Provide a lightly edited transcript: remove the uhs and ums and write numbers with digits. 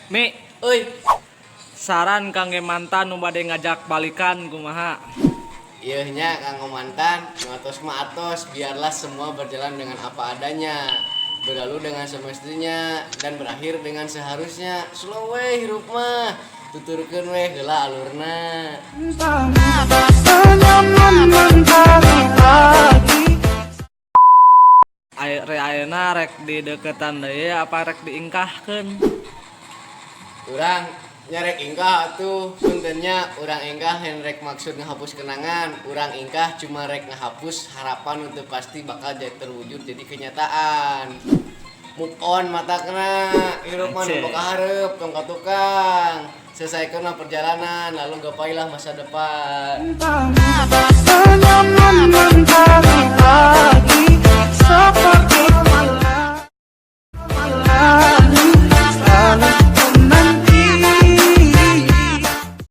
Mi, Euy, saran kangge mantan nu bade ngajak balikan kumaha? Ieu nya kanggo mantan, nu atos mah atos, biarlah semua berjalan dengan apa adanya. Berlalu dengan semestinya dan berakhir dengan seharusnya. Slow we hirup mah. Tuturkeun we heula alurna. Senyaman mentari pagi. Ai re ayeuna rek dideketan deui apa rek diingkahkeun? Urang nya rek ingkah atuh, punten nya, urang ingkah lain rek maksud ngehapus kenangan, urang ingkah cuma rek ngehapus harapan untuk pasti bakal jadi terwujud jadi kenyataan. Move on matakna, hirup mah nu Anjir. ka hareup, tong ka tukang. Selesaikanlah perjalanan, lalu gapailah masa depan. Senyaman mentari pagi. Seperti malam.